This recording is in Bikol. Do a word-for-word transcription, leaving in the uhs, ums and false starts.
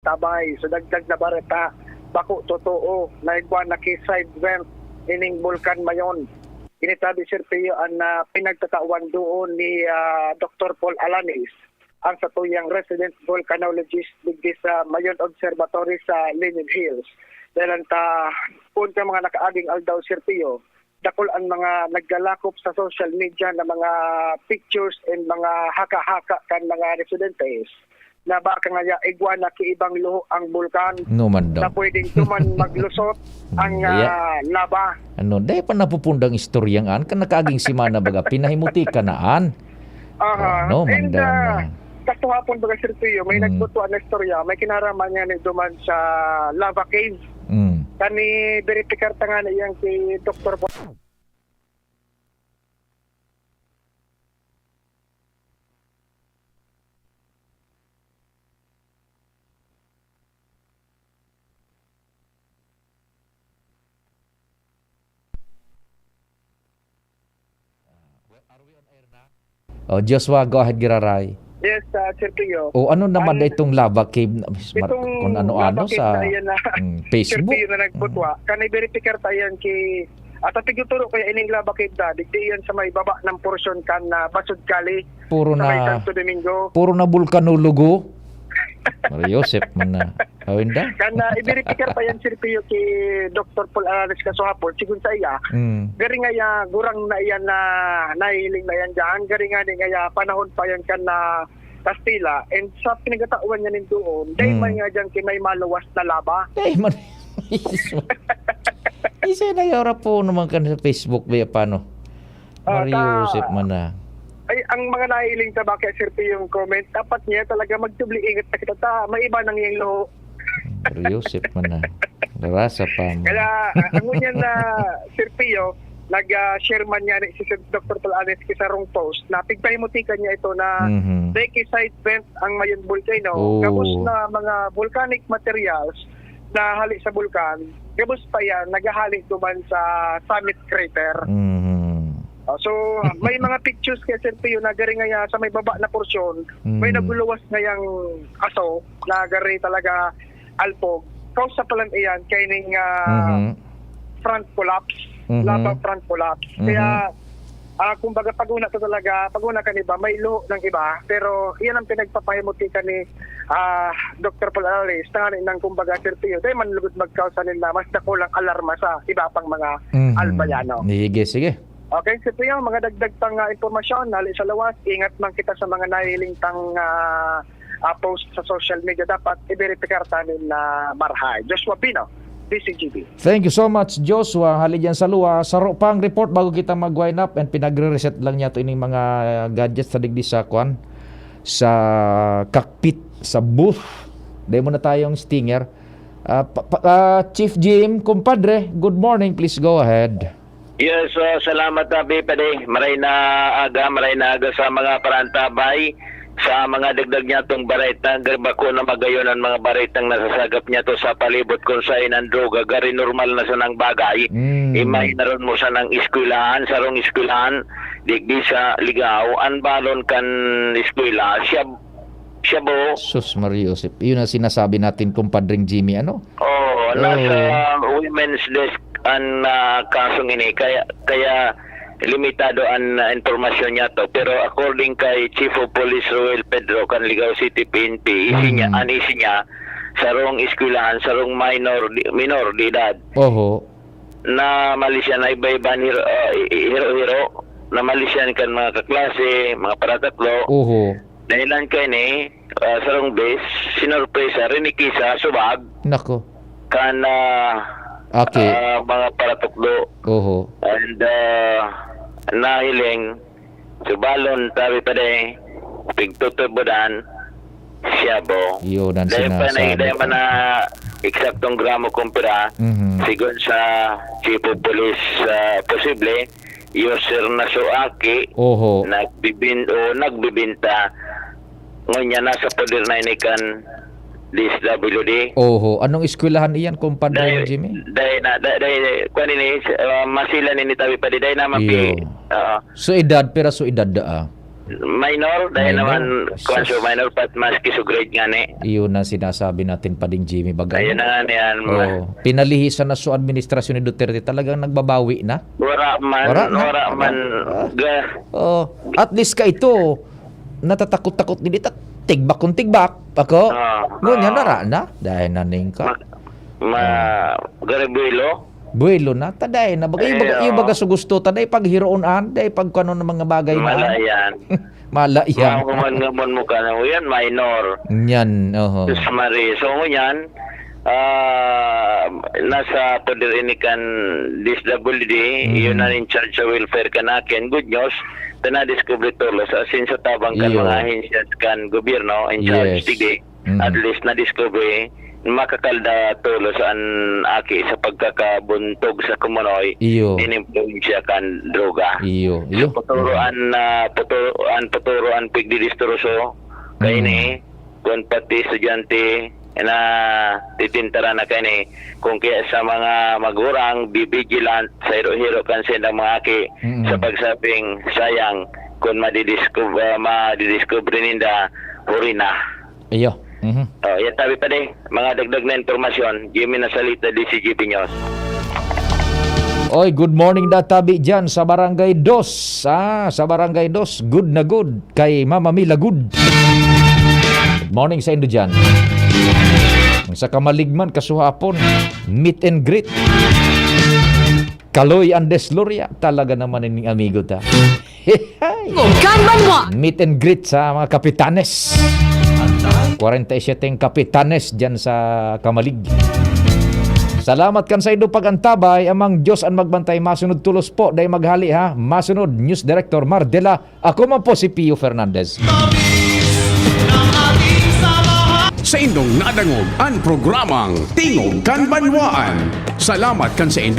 Tabay. So, dagdag na bareta, bako totoo na igwa na ki side vent ining Bulkan Mayon. Ini tabi, Sir Pio, an, ah, pinagtatawan doon ni, ah, Doktor Paul Alanis, ang satuyang resident volcanologist digdi sa Mayon Observatory sa Lenin Hills. Dahil ang ta-, kun ka mga nakaaging aldaw, Sir Pio, dakul an mga naglalakop sa social media na mga pictures and mga haka-haka kan mga residentes na baka ngaya igwa na ki ibang luho ang bulkan No man daw. na pwedeng duman maglusot ang, Iya. ah, laba. Ano, dai pa napupundang istoryang an, kan nakaaging semana baga, pinahimuti ka na an. Aha. Oh, no man And, daw ah, na. Kasuhapon baga, Sir Pio, may Mm. nagbutwa na istorya, may kinaraman niya ni duman sa lava cave. Mm. Kani beripikar ta nga na iyang ki Doktor Bo- Oh, Joshua, go ahead, giraray. Yes, ah, Sir Pio. O, ano naman Ang itong lava cave na, Itong kung ano-ano lava cave sa, na iyan na mm, Sir Facebook? Pio na nagbutwa. Mm. Kan iberipikar ta iyan ki, at ang tiguturo ko ining lava cave na, digdi iyan sa may baba ng porsyon kan, ah, Basud Cali, Puro sa may na, Santo Domingo. Puro na bulkanologo. Maria Joseph man na. Awin da? Kan, ah, iberipikar pa yan, Sir Pio, ki Doktor Paul Alanis kasuhapon, sigun sa iya, Mm. gari nga iya, gurang na iyan na nahihiling na iyan dyan, gari nga ni nga iya, panahon pa yan kan na Kastila, and sa pinagkatawan niya nin doon, dahil Mm. may nga dyan ki may maluwas na laba. Dai man. Isa na yara po naman kan sa Facebook, biya paano? Ah, Maria ta-, Joseph man na. Ay, ang mga nahiling ta ba kay Sir P yung comment, dapat niya talaga magtubli ingat na kita ta, may iba nang iyang luho. Maria Joseph man na. Narasa pa mo. Kaya, ah, ang ngunyan na, Sir Pio, nag, ah, share man niya ni si Sir Doktor Palanes ki sarong post na pigpahimutikan niya ito na Mhm. dai ki side vent ang Mayon Volcano. Oh. Gabos na mga volcanic materials na hali sa bulkan, gabos pa yan, naghahali duman sa summit crater. Mhm. Ah, so, may mga pictures kay Sir Pio na gari ngaya sa may baba na porsyon, may Mm. nagluwas ngayang aso na gari talaga alpog. Kausa pa lang iyan, kay ning, ah, Mhm. front collapse, Mhm. lava front collapse. Mhm. Kaya, ah, kumbaga, pag-una to talaga, pag-una kan iba, may luho ng iba. Pero iyan ang pinagpapahimuti ka ni, ah, Doktor Paul Alalis, tanganing nang, kumbaga, Sir Pio, dai man lugod magkausa nin na mas dakulang alarma sa iba pang mga Mhm. Albayano. Sige, sige. Okay, Sir Pio, mga dagdag pang, ah, impormasyon, hali sa lawas, ingat man kita sa mga nahiling tang, ah, ah, post sa social media. Dapat iberipikar ta nin na marahay. Joshua Pino, D C G B. Thank you so much, Joshua. Hali dyan sa luwas. Saro pang report bago kita mag-wind up and pinagre-reset lang niya to ining mga, ah, gadgets sa digdi sa kwan, sa cockpit, sa booth. Dahil muna tayong stinger. Ah, pa, pa, ah, Chief Jim, kumpadre, good morning. Please go ahead. Yes, ah, salamat, ah, Pipadi. Maray na aga, maray na aga sa mga parantabay. Sa mga dagdag niya tong bareta, gar-, bako na magayon ang mga baretang nasasagap niya to sa palibot kung saan ang droga, gari normal na sanang bagay. Mm. Imaginaron mo sanang eskwelahan, sarong eskwelahan, digdi sa Ligao, ang balon kan eskwela, siya, siya bo. Sus, Maria Joseph. Yun ang sinasabi natin, kumpadring Jimmy, ano? Oo, nasa Oh. women's desk ang, ah, kasong ini. Kaya, kaya limitado ang, ah, impormasyon niya to. Pero according kay Chief of Police Roel Pedro kan Ligao City P N P, isi niya, Mm. an isi niya, sarong eskwelahan, sarong minor di, minor de edad. Oho. Na malisyan na iba-iba ni, ah, i-, i-, hiro-hiro, na malisyan kan mga kaklase, mga paratatlo. Oho. Dahilan kaini, ah, sarong bes, sinorpresa, rinikisa, subag. Nako. Kan, ah, Aki. ah, mga paratukdo. Oho. And, ah, nahiling, subalon, tabi pa de, pigtuturbudan, siya bo. Yun ang Dahil pa na, sinasabi dahil ko. pa na eksaktong gramo kung pira, Mhm. sigon sa Chief of Police, ah, posible, user na so aki, Oho. nagbibin-, o nagbibinta. Ngunyan, nasa poder na ini kan D S W D. Oho. Anong eskwelahan iyan, kumpadre Dahil, Jimmy? dahil na, dahil, dahil, kwan ini, ah, masilan ini tabi pa di, dahil naman pi-, Iyo. ah. So, edad, pira so edad da, ah? Minor, dahil Minor. naman, kuwan, so, Sus. minor, pat maski so grade nga ni. Iyon na sinasabi natin pa ding Jimmy Bagay. Ayun na nga ni yan, ma- Oh, pinalihisan na so administrasyon ni Duterte, talagang nagbabawi na. Wala man, Wala na. wala man. Ah. Ga- Oh, at least ka ito, natatakot-takot din ito. Tigbak kung tigbak, ako. Ah, Ngunyan, ah. nara na. Dahil naning ka. Ma-, ma-, Ah. garibuelo? Buwelo na, taday na. Baga, yung baga, Ayo. yung baga sa gusto, taday paghiroon an, day pagkano ng mga bagay na. Mala yan. Mala yan. Mahuman nga mon mo ka na, yan, minor. Yan, oho. Sus Maria. So, ngunyan, ah, nasa poder ini kan D S W D, Mhm. yun na in charge sa welfare kan akin. Good news, ta nadiskubre tolos, as in sa tabang kan Iyo. mga ahensya kan gobyerno, in charge, Yes. tigdi. Mhm. At least, nadiskubre, makakalda tolos an aki sa pagkakabuntog sa kumunoy, Iyo. nin impluwensya kan droga. Iyo, iyo. So, puturo Mhm. an, ah, puturo, an puturo an pigdidistroso, Mhm. kaini, kun pati estudyante, na titintaran na kaini. Kung kaya sa mga magurang, be vigilant, sa hiro-hiro kan sindang mga aki, Mhm. sa pagsabing, "Sayang, kun madidiscover, madidiscover ninda, huri na." Iyo. Mhm. Oh, yan tabi pa din. Mga dagdag na impormasyon, Jimmy Nasalita, D C G P News. Oy, good morning da tabi dyan sa Barangay Dos. Ah, sa Barangay Dos, good na good. Kay Mama Mila, good. Good morning sa indo dyan. Sa Kamalig man, kasuhapon, meet and greet. Kaloy Andes Loria, talaga naman ining amigo ta. Kan Banwa. Meet and greet sa mga kapitanes. Kwarenta y siyete kapitanes dyan sa Kamalig. Salamat kan saindo pag-antabay, amang Diyos an magbantay. Masunod tolos po, dai maghali ha. Masunod, News Director Mar Dela. Ako man po si Pio Fernandez. Saindong nadangog an programang Tingog kan Banwaan. Salamat kan saindo